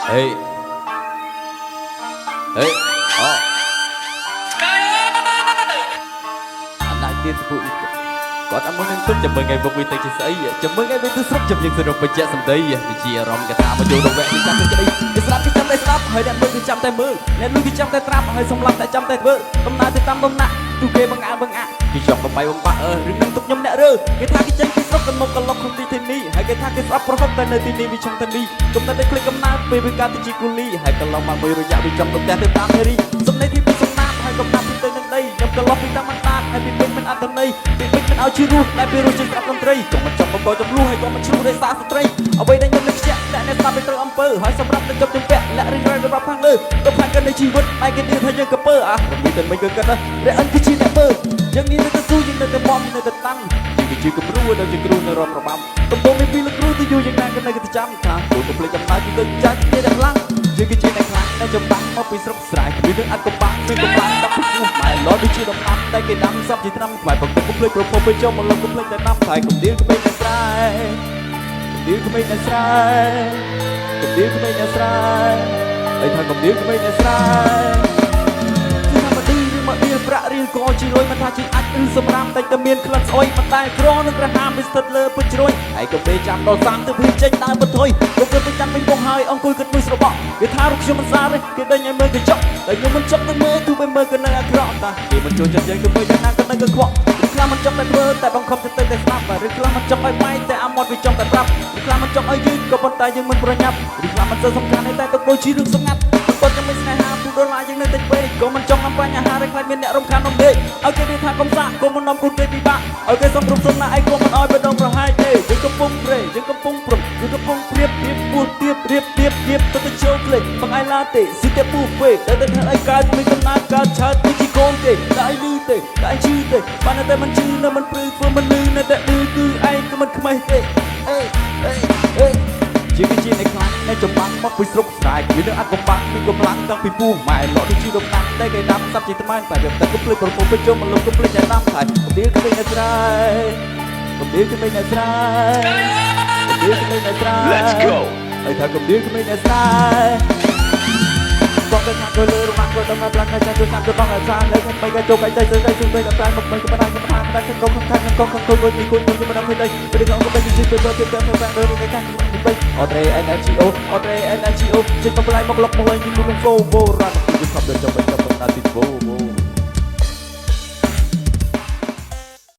ហេហេអូអណ្ដាទៀតពូគាត់អត់មុននឹងទុកចាំមើលថ្ងៃមុខវាទៅជាស្អីចាំមើលថ្ងៃវាទៅស្រុកចាំយើងសរុបបញ្ជាក់សម្ដីវិជាអារម្មណ៍កថាមកចូលទៅវគ្គទីចាំទៅក្តីគេស្ដាប់គេចាំតែស្ដាប់ហើយអ្នកមើលគេចាំតែមើលអ្នកលុយគេចាំតែត្រាប់ហើយសម្លាប់តែចាំតែធ្វើដំណើរទៅតាមដំណាក់ទូគេបង្អាបង្អាក់គេចង់បំបីបំបាក់អើរឿងនឹងទុកខ្ញុំអ្នករើគេថាគេចេញពីស្រុកទៅមកកឡុកក្នុងទីធានីហើយគេថាគេស្អប់ប្រហុកតែនៅទីនេះវាឆឹងតែមីកំណត់តែคลิกកំណើតពេលវាកើតទៅជាគូលីហើយកន្លងមកមួយរយៈវាចង់ទៅផ្ទះទៅតាមនារីសំណេរទីពីសំណាបហើយកំណាប់ពីទៅនឹងដីខ្ញុំកន្លោះពីតាមបណ្ដាហើយពីពេញមិនអត្តន័យពីពេញមិនឲ្យជារស់តែពីរស់ជាស្រាប់តន្ត្រីក៏មិនចង់បង្កចំនួនហើយក៏មិនឆ្លោះដោយសារស្ត្រីអ្វីដែលខ្ញុំនឹកខ្ជាក់តែអ្នកស្ដាប់ไปត្រូវអំពើហើយសម្រាប់ទៅជប់ជំពាក់លាក់រិញរ៉ៃរបស់ខាងលើទៅផានកាន់នៃជីវិតតែគេនិយាយថាយើងកពើអារំលីតែមិនក៏គិតរះអិនគឺជាអ្នកពើយើងនេះនៅតែស៊ូយើងនៅតែមមនៅតែតាំងជាគឺជាគំរូដល់ជាគ្រូនៅរំរបាំកំពុងមានពីលោកគ្រូទៅយូរយ៉ាងណាក៏នៅតែចាំថាគូកុំភ្លេចអំណាចគឺទៅចាច់ទេតែខ្លាំងយើងគឺជាអ្នកខ្លាំងដែលចម្បាំងមកពីស្រុកស្រែគ្មាននឹងអាចកំបាំងមានកម្លាំងដល់ពីគូម៉ែឡដូចជាដំណាំតែគេដាំសពជាឆ្នាំខ្មែរបង្កកុំភ្លេចប្រពន្ធពេលចូលមកលុបកុំភ្លេចតែដាំតែកុំដៀលក្មេងតែស្រែកុំដៀលក្មេងតែស្រែកុំដៀលក្មេងតែស្រែហើយថាកុំដៀលក្មេងតែស្រែគឺថាមកឌឺឬមកដៀលប្រាក់រៀលក៏ជាលុយមិនថាជាអាចឬសម្រាមតែតែមានក្លិនស្អុយមិនតែក្រនឹងក្រហាមវាស្ថិតលើពុជជ្រុយហើយកុំពេលចាំដល់30ទៅភ្លឺចេញដើមបន្ថយកុំទៅទៅចាំវិញបងហើយអង្គុយគិតមួយស្របក់គេថារូបខ្ញុំមិនស្អាតទេគេដេញឲ្យមើលកញ្ចក់តែខ្ញុំមិនចង់ទៅមើលទោះបីមើលក៏នៅអាក្រក់តាគេមិនចូលចិត្តយើងទៅមើលយ៉ាងណាក៏នៅក៏ខ្វក់ឬខ្លះមិនចង់តែធ្វើតែបង្ខំទៅតែស្ដាប់ឬខ្លះមិនចង់ឲ្យបែកតែអាមាត់វាចង់តែប្រាប់ឬខ្លះមិនចង់ឲ្យយឺតក៏ប៉ុន្តែយើងមិនប្រញាប់ឬខ្លះមិនសូវសំខាន់ទេតែទុកដូចជារឿងសម្ងាត់គាត់ยังមិនស្នេហាពូដុល្លារយើងនៅតិចពេកក៏មិនចង់នាំបញ្ហាឬខ្លាចមានអ្នករំខាននំទេឲ្យគេនិយាយថាកំសាកក៏មិននាំគូគេពិបាកឲ្យគេសុំគ្រប់សុំណាអីក៏មិនឲ្យបដងប្រហែលទេយើងកំពុងព្រេយើងកំពុងព្រំយើងកំពុងព្រៀបធៀបពោះទៀបរៀបទៀបទៀបទៅទៅចូលក្លេបងឯឡាទេស៊ីតែពូពេតែទៅធ្វើឲ្យកើតមានកំណើតកើតឆើតដូចជាកូនទេតែឲ្យលឺទេតែឲ្យឈឺទេបានតែមិនឈឺនៅមិនព្រឺធ្វើមិនលឺនៅតែឌឺគឺឯងក៏មិនខ្មេះទេអេអេអេជាគឺជាអ្នកខ្លាំងនៅចម្បាំងមកពីស្រុកស្រែមាននឹងអាចកំបាំងមានកម្លាំងតាំងពីពូម៉ែលក់ដូចជាដំណាំតែគេដាំសាប់ជាត្មែងតែវាតែកុំភ្លេចប្រពន្ធពេលចូលមកលុបកុំភ្លេចតែដាំថៃកុំដៀលក្មេងអ្នកស្រែកុំដៀលក្មេងអ្នកស្រែកុំដៀលក្មេងអ្នកស្រែ Let's go. ហើយថាកុំដៀលក្មេងអ្នកស្រែបងទៅថាក៏លើរមាក់ក៏ដល់មកប្លាក់តែជួយតាមទៅបងអាសាលើខាងបីក៏ជោគឯទៅទៅទៅទៅទៅតាមមកបីក៏បានក៏បានតែកុំខាងខាងកុំខាងកុំគួយគួយគួយមិនដល់ឃើញទេពេលកុំក៏បីជិះទៅទៅទៅទៅទៅទៅខាងបីអត់រេ N F G O អត់រេ N F G O ចេញមកប្លាយមកលុកមកលេងទីមួយ flow វ៉ូរ៉ាគឺខំដល់ចាំចាំណាទីវ៉ូវ៉ូ